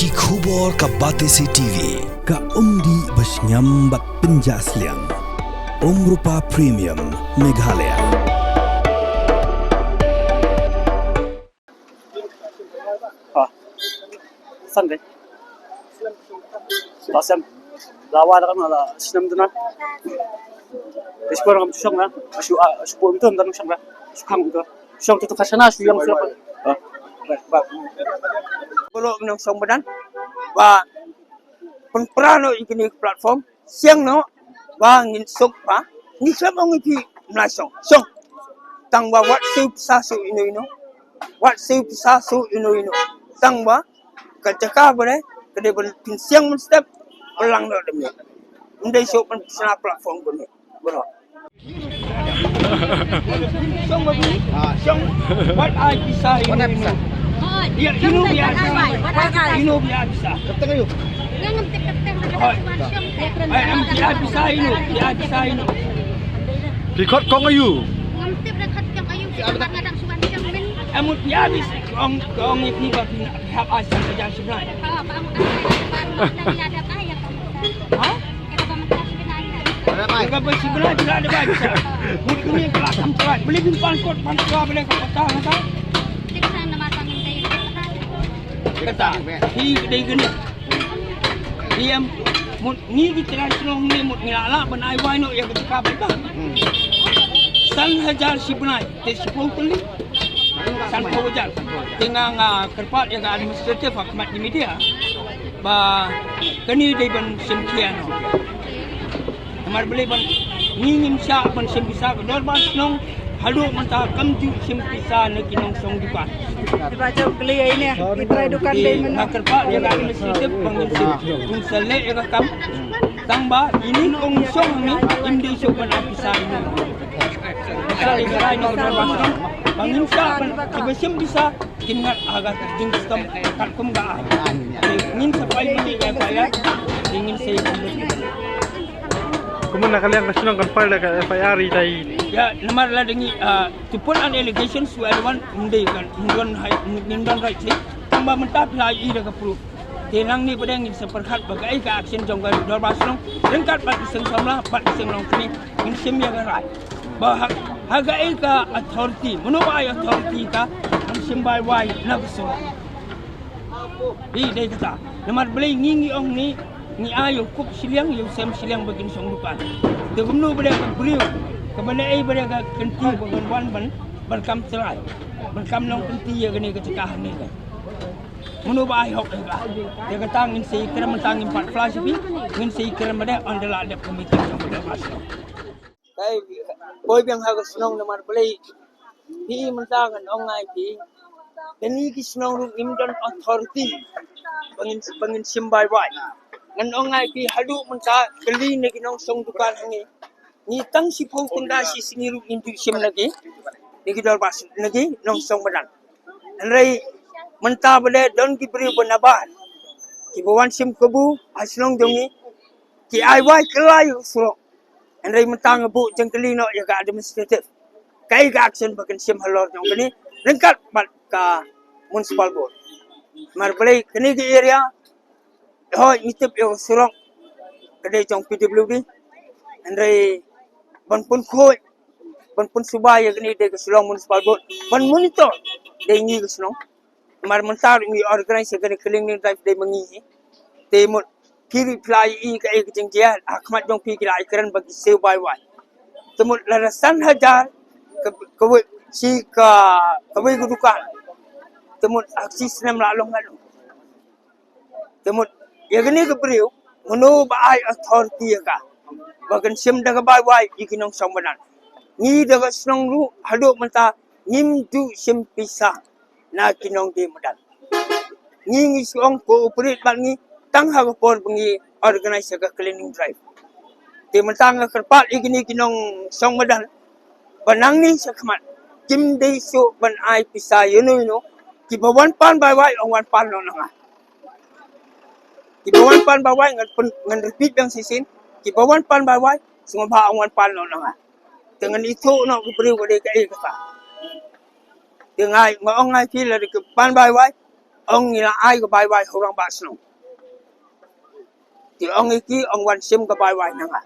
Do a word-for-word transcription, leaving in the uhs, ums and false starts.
Ki khubor ka Batesi T V, ka umdih ba shngiam bad pynjah sliang. Umrupa Premium, Meghalaya. Ah, Sunday. Ba sem. La wa da kan la snem duna. Ish por ngam shong na. Shu, ah, shu por itu dan shong na. Shu kang itu. Shong tu tu kasana shu yang siapa? Ah. Ba, ba. Bolo menang song badan. Ba. Pynpra noh ïa kine ki platform, seng noh, ba ngin suk ba, ngi shem ong ïa phi mlai song, song. Tang ba wat siew pisa siew ino ino, wat siew pisa siew ino ino. Tang ba, ka jaka ba dei, ka dei ban pynsiang mynstep, pynlang noh dem ïa. Ym dei suk ban pynshna platform ba dei. Bro. Song ba bi, song, wat ai pisa ino ino. Ïa, ino bi ai pisa. Ino bi ai pisa. Hoi. Ai, em bi ai pisa ino, bi ai pisa ino. Phi khot kong aïu? Em mut bi ai pisa, kong, kong ïa phi ba phi hap ai san hajar shibnai. Ha? Ka ba shi bla jla da ba jla. Mut kuni ka la kam try. Beli bin pan kot pan tua beli ka pata kata. Kata. Hi dei kini. Hi em mut ngi ki try shnong ni mut ngi la la ban ai wai no ya ka ka ba. San hajar shi bnai. Te shi pau kali. San pau hajar. Te nga nga kyrpad ïa ka administrative ha khmat ki media. Ba kane dei ban shim khia noh. Namar balei ban ngi ngim shah ban shim pisa ka dorbar shnong. Haduh mynta kam ju shim pisa na ki nongshong dukan. Ba jop kali ai ne, ki trai dukan dei mynno. Nga kyrpad ïa ka administrative ba ngin shim. Ngin sa leh ïa ka kam. Tang ba ini kong shong ni im dei shong ban ai pisa ini. Pisa ïa ka rai na ka dorbar shnong. Ba ngin shah ban, ba shim pisa. Kin ngat ha ka jingstem katkum ka ai. Ngin sa pynmih ka F I R, ngin sa ïa. Kumno na ka liang ka shnong kan file da ka F I R ïa tai. Ïa, namar la dang ïa, ah, to put an allegation to everyone, ym dei kan, ym don hai, ym don right thing. Tang ba mynta phi la ïa da ka proof. Te nangne pat ngin sa pyrkhat ba kaei ka action jong ka dorbar shnong. Ryngkat bad ki seng samla, bad ki seng longkmie, ngin shim ïa ka rai. Ba ha, ha kaei ka authority, mano ba ai authority ka, ban shim bai wai na ka shnong. Hi dei kata. Namar balei ngi ngi ong ni, ngi ai ïa u kup shiliang, ïa u sem shiliang ba kin shong dukan. Te kumno ba dei ka briew, kaba dei ei ba dei ka kynti ba kan wan ban, ban kam trai. Ban kam nongkynti ïa kane ka jaka hangne ka. Mano ba ai hok ïa ka. Ïa kata ngin sa ïakren mynta ngin pat flash ïa phi, ngin sa ïakren mynta ynda la dep ka meeting jong ka dorbar shnong. Kai, poi biang ha ka shnong namar balei. Phi mynta ngan ong ai phi. Kane ki shnong ruh ngim don authority. Ba ngin, ba ngin shim bai wai. Ngan ong ai phi haduh mynta kylli na ki nongshong dukan hangne. Ngi tang shiphew tyngka shi sngi ruh ngim ju shim na ki. Na ki dorbar shnong, na ki nongshong madan. Hynrei mynta ba dei don ki briew ba nabar. Kiba wan shim kabu ha shnong jong ngi. Ki ai wai kylla ïa u surok. Hynrei mynta nga buh jingkylli noh ïa ka administrative. Kaei ka action ba kan shim halor jong kane ryngkat bad ka municipal board. Namar balei kane ka area hoi ngi tip ïa u surok ka dei jong P W D. Hynrei ban pynkhuid ban pynsuba ïa kane dei ka Shillong Municipal Board ban monitor dei ngi ka shnong. Namar mynta ruh ngi organize ïa kane cleaning drive dei ma ngi hi. Te mut phi ruh phi la ïohi kaei ka jingjia ha khmat jong phi ki la ïakren ba ki siew bai wai. Te mut lada san hajar ka, kawei shi ka, kawei ka dukan. Te mut ha shi snem la long haduh. Te mut ïa kane ka briew mano ba ai authority ïa ka ba kan shim da ka bai wai ïa ki nongshong madan. Ngi da ka shnong ruh haduh mynta ngim ju shim pisa na ki nongdie madan. Ngi ngi shu ong cooperate bad ngi tang ha ka por ba ngi organize ïa ka cleaning drive. Te mynta nga kyrpad ïa kine ki nongshong madan ba nangne sha khmat kim dei shuh ban ai pisa ïano ïano. Kiba wan pan bai wai ong wan pan noh na nga. Kiba wan pan bai wai ngan pyn, ngan repeat biang shisien. Kiba wan pan bai wai sngewbha ong wan pan noh na nga. Te ngan ithuh noh ki briew ka dei kaei kata. Te nga, nga ong nga ïa phi lada ki pan bai wai Ong ngi la ai ka bai wai ha u rangbah shnong. Te ong ïa ki, ong wan shim ka bai wai na nga.